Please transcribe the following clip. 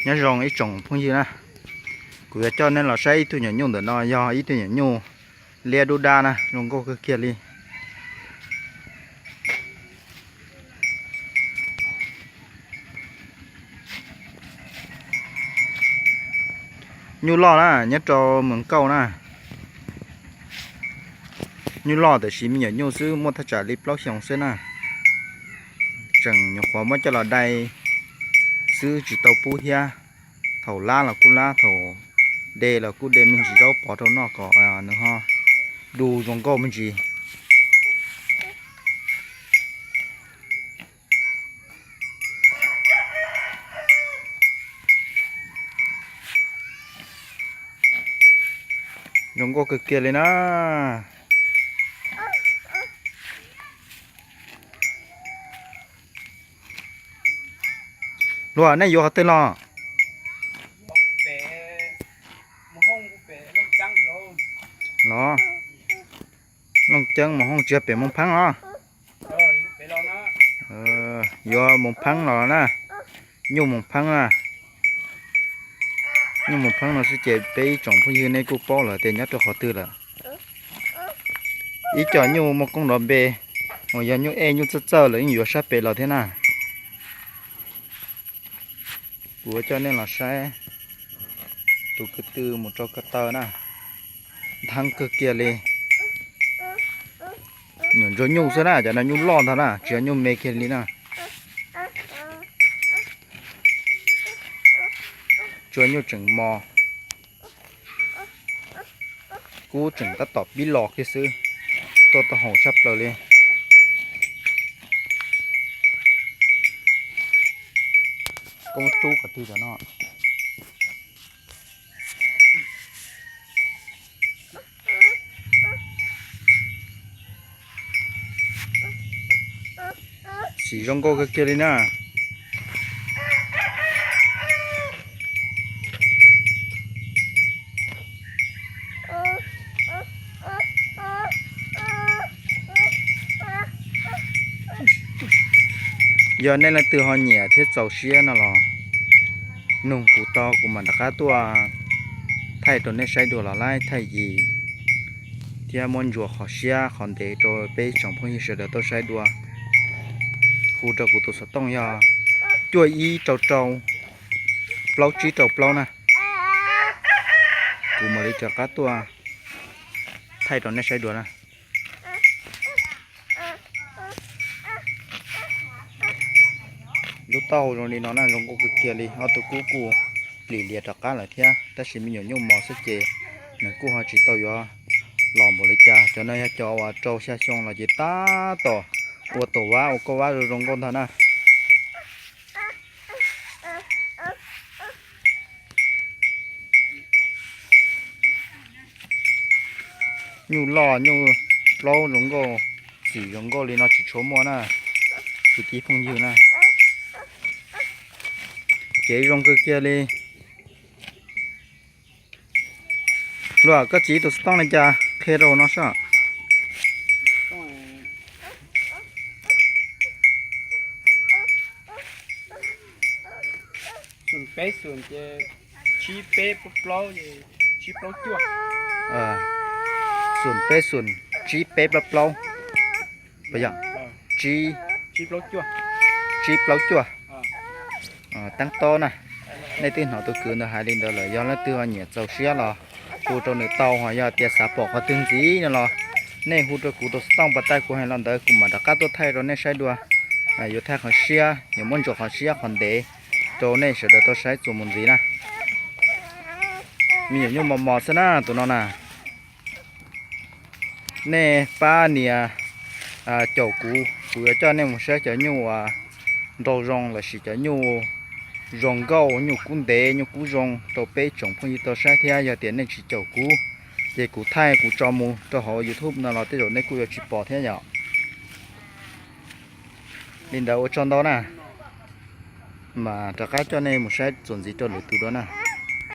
Nyob zoo ib tsoom phooj ywg na, kuv yuav coj nej los saib ib tug nyuam nyuj ntawm no, yog ib tug nyuam nyuj liab dub dab na, zoo nkauj kawg kiag li. Nyuj loj na, nyob rau Moos Kauj na. Nyuj loj tiam sis me nyuam nyuj xwb, muaj thaj tsam li plaub xyoos xwb na. Tseem nyuam qhuav muab coj los dai xwb tsis tau pub thiab. Thaum lab los kuj lab, thaum de los kuj de me ntsis zaub pov rau noj kom nws ho du zoo nkauj me ntsis. Zoo nkauj kawg kiag li na. Luag, nej yuav qhov twg los? Los, Looj Ceeb Moos Hooj, tsis yog pem Moos Pheeb los? Yuav Moos Pheeb los na. Nyuj Moos Pheeb na. Nyuj Moos Pheeb no xwb ces peb ib tsoom phooj ywg nej kuj paub lawm tias nyob rau qhov twg lawm. Ib co nyuj muaj koob nrov npe, uas yog nyuj ej nyuj txawj txawj lawm yeej yuav sab pem los thiab na. Kuv yuav coj nej los saib tus ko tw mus rau ko taw na, ntheeb kawg kiag li. Nyuam ntsuag nyuj xwb na, cov no nyuj loj ntag na, tsis yog nyuj me kiag li na. Ntsuag nyuj tseem mos, kub tseem tab tom pib los kiag xwb, tuaj tau haum tshaj plaws li. Koob rub qhov twg cov no. Xim zoo nkauj kawg kiag li na. Yog nej leej twg ho nyiam thiab txaus siab no los nug kuv tau, kuv mam rov qab tuaj thaij rau nej saib dua los laib thaij yim thiab muab ntsuas qhov siab qhov ntev rau peb tsoom phooj ywg sawv daws tau saib dua. Hu rau kuv tus xov tooj yog cuaj ib rau rau plaub tsib rau plaub na. Kuv mam li rov qab tuaj thaij rau nej saib dua na. Lub taub hau zoo li no na, zoo nkauj kawg kiag li. Ob tug kub kuj plim lias rov qab lawm thiab, tab sis me nyuam nyuj mos xwb ces nws kuj ho tsis tau yuav los npaum li cas. Cov no yog cov uas rau xya xyoo los ces tab tom ua tus vab ua kauj vab zoo zoo nkauj ntag na. Nyuj loj nyuj plaub zoo nkauj, xim zoo nkauj li no tsis tshua muaj na, kwv tij phooj ywg na. Kev zoo kawg kiag li. Luag, koj txiv tus xov tooj li cas qhia rau no soj. Xoom peb xoom ces tsib peb plaub plaub, tsib plaub cuaj. Xoom peb xoom tsib peb plaub plaub. Puas yog? Tsib, tsib plaub cuaj. Teeb tob na. Nej twb hnov tus kwv ntawd hais li ntawd lawm, yog leej twg ho nyiam txaus siab los hu rau nws tau, ho yog tias xav pom qhov twg ntxiv no los nej hu rau kuv tus xov tooj pas tas kuv hais los ntawd kuv mam rov qab tuaj thaij rau nej saib dua. Yuav thaij qhov siab, yuav muab ntsuas qhov siab qhov ntev rau nej sawv daws tau saib txuas mus ntxiv na. Me nyuam nyuj mos mos xwb na tus no na. Nej pab nias caum kuv, kuv yuav coj nej mus saib cov nyuj uas nraug zoo lossis cov nyuj zoo nkauj, nyuj kub ntev, nyuj kub zoo rau peb tsoom phooj ywg tau saib thiab. Yog tias nej tsis caum kuv, ces kuv thaij kuv tso mus rau hauv YouTube no los tej zaum nej kuj yuav tsis pom thiab yom. Li ntawd ua tsaug ntau na, mas rov qab coj nej mus saib txuas ntxiv rau lwm tus dua na.